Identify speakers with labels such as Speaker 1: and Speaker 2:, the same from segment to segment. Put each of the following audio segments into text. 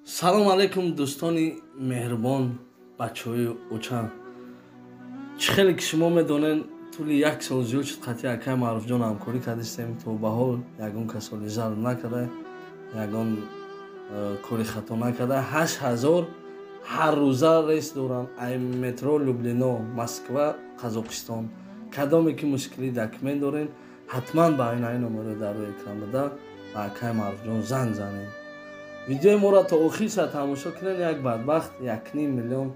Speaker 1: Салом алейкум, дӯстони меҳрубон, бачаҳои оча. Чӣ хеле ки шумо медонен, тӯли як сол зиёд шуд, қатъи акай Маъруфҷон ҳамкорӣ кардистем. То ба ҳол ягон касоли зарб накарда, ягон кори хато накарда. 8000 ҳар рӯза рейс доранд ай метро Люблино, Москва, Қазоқистон. Кадоме ки мушкили документ дорен, ҳатман ба ин номеро дар рӯи экран буда, ба акай Маъруфҷон занг занед. Видеои моро то охир са тамошо кунед. Як бадбахт 1,5 миллион,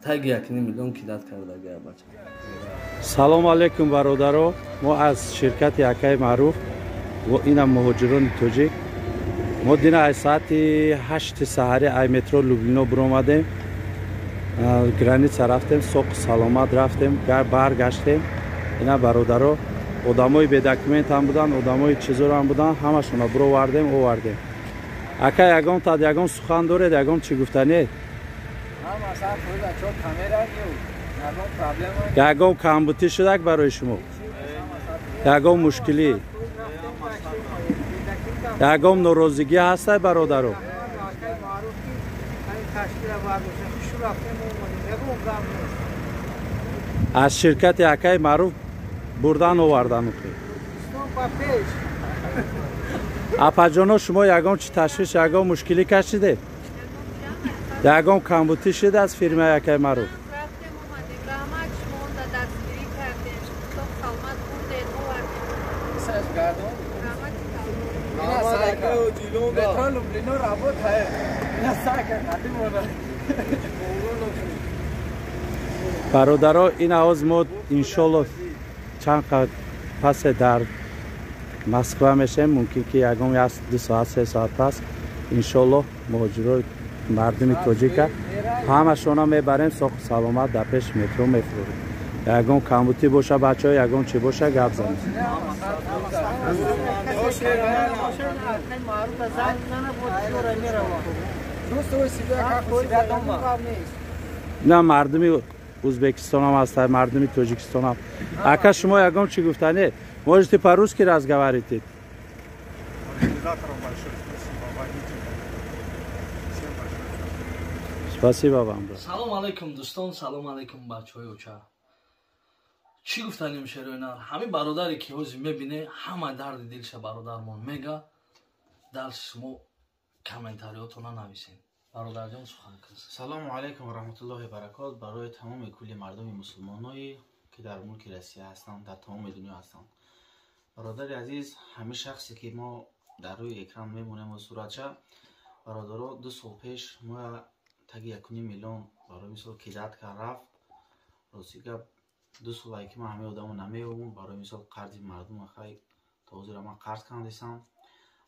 Speaker 1: таги 1,5 миллион кидать кардагия, бача.
Speaker 2: Салому алейкум, бародаро. Мо аз ширкати акаи Маъруф, инам муҳоҷирони тоҷик. Мо дина аз соати 8-и саҳари ай метро Люблино биромадем, граница рафтем, соқу саломат рафтем, баргаштем. Ина, бародаро, одамои бедокумент ҳам буданд, одамои чизоро ҳам буданд, ҳамашона бировардем, овардем. Ака, ягон тад ягон сухан доред, ягон чӣ гуфтанед? Ягон камбутӣ шудак барои шумо, ягон мушкилӣ, ягон норозигӣ ҳастай, бародаро? Аз ширкати акаи Маъруф бурдан овардан. Апаҷоно, шумо ягон чи ташвиш, ягон мушкилӣ кашидед, ягон камбутӣ шуд аз фирмаи акаи Маъруф?
Speaker 3: Рафтем, омадем. Раҳмат, шумо онда дастгирӣ кардем, соқ саломат бурдед, овардем. Раҳмати.
Speaker 4: Метро Люблино работает.
Speaker 2: Бародаро, ин авоз мо иншолло чанд қад пасе дар Москва мешем. Мумкин ки ягон як 2 соат, 3 соат пас, иншолло, муҳоҷиро, мардуми тоҷика ҳамашона мебарем, соқу саломат дар пеши метро мефурем. Ягон камбутӣ боша, бачаҳо, ягон чӣ боша, гап занед. На, мардуми Узбекистонам ҳаста, мардуми Тоҷикистонам. Ака, шумо ягон чӣ гуфтанед? Можете по-русски разговаривать.
Speaker 5: Организаторам большое спасибо, водителям. Всем большое спасибо.
Speaker 2: Спасибо вам.
Speaker 1: Салом алейкум, дӯстон, салом алейкум, бачаҳои оча. Чӣ гуфтанем, шероинар? Ҳамин бародаре ки ҳозир мебине, ҳама дарди дилша бародармон мега. Дар шумо комментариётона нависен. Бародарҷон, сухан кун.
Speaker 6: Салому алайкум ва раҳматуллоҳи баракот барои тамоми кулли мардуми мусулмоное, ки дар мулки Россия ҳастанд, дар тамоми дунё ҳастанд. Бародари азиз, ҳамин шахсе ки мо дар рӯи экран мемонем суратша, бародаро, 2 сол пеш мо таги 1,5 миллион, барои мисол, кидать кард, рафт. Рости гап, 2 солае ки ман ҳамаи одамо намеёбум. Барои мисол, қарзи мардум хай то ҳозира ман қарз кардисам.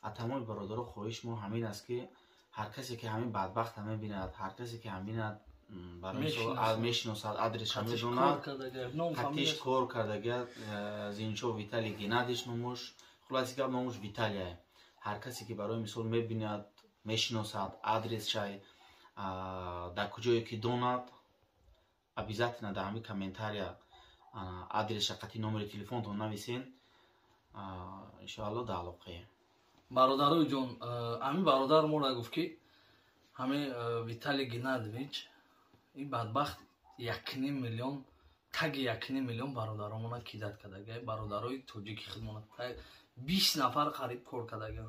Speaker 6: Аз тамоми бародаро хоҳиш мо ҳамин аст, ки ҳар касе ки ҳамин бадбахта мебинад, ҳар касе ки ҳамина, барои мисол, мешиносад, адреша медонад, қатиш кор кардагия, Зинчо Виталий Геннадич номуш, хулоси гап, номуш Виталия. Ҳар касе ки, барои мисол, мебинад, мешиносад, адресшай дар куҷое ки донад, обязательно дар ҳамин комментария адреша қати номери телефонтон нависен. Иншоалло, дар алоқаем.
Speaker 1: Бародарои ҷон, ҳамин бародар моро гуфт, ки ҳамин Виталий Геннадович, ин бадбахт, 1,5 миллион, таги 1,5 миллион бародаромона кидать кардага. Бародарои тоҷики худмона 20 нафар қариб кор кардага.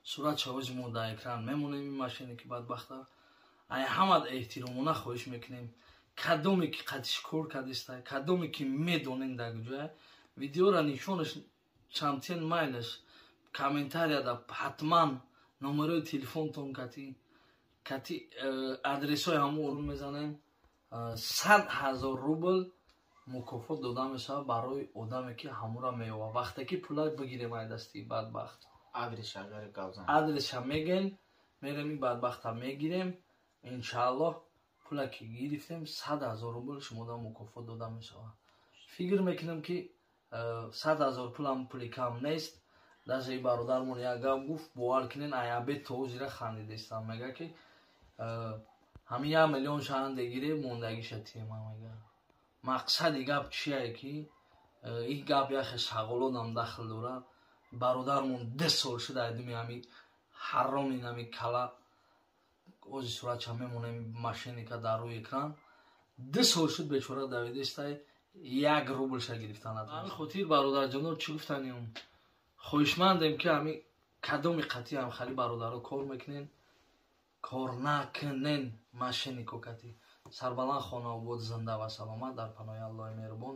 Speaker 1: Сурат шавози мо дар экран мемонем. Ин машине ки бадбахта, ай ҳамад эҳтиромона хоҳиш мекунем, кадоме ки қатиш кор кардиста, кадоме ки медонем дар куҷоя, видеора нишонаш чамтен, майлаш, комментарияда ҳатман номерои телефонтон кати адресҳои ҳамон орун мезанем. 100 000 рубл мукофот дода мешавад барои одаме ки ҳамура меёвад. Вақте ки пула бигирем ай дасти бадбахт, адреша мегӯем, мерем, ин бадбахта мегирем. Иншааллоҳ, пула ки гирифтем, 100 000 рубл шумода мукофот дода мешавад. Фикр мекунам, ки 100 000 пулам пули кам нест. Даже и бародармон як гап гуфт, бовар кунен, аябе то ҳозира хандидестам. Мега, ки ҳамин 1 миллион шаҳанде гире, мондагиша тема. Мега, мақсади гап чие, ки ин гап яхе шағолодам дахл дора. Бародармон 2 сол шуда айдуми ҳами ҳароми нами кала. Ози суратша мемонем, мошенника дар рӯи экран. 2 сол шуд, бечора давидестай, 1 рублша гирифта натавонист. Ҳамин хотир, бародарҷоно, чӣ гуфтанем, хоҳишмандем, ки ҳами кадоми қатъи ҳам хали бародаро кор мекунен, кор накунен мошеннико кати. Сарбаланд, хонаобод, зинда ва саломат, дар паноҳи Аллоҳи меҳрубон.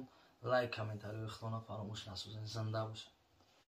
Speaker 1: Лайк, комментариҳои худона фаромӯш насозен. Зинда бошед.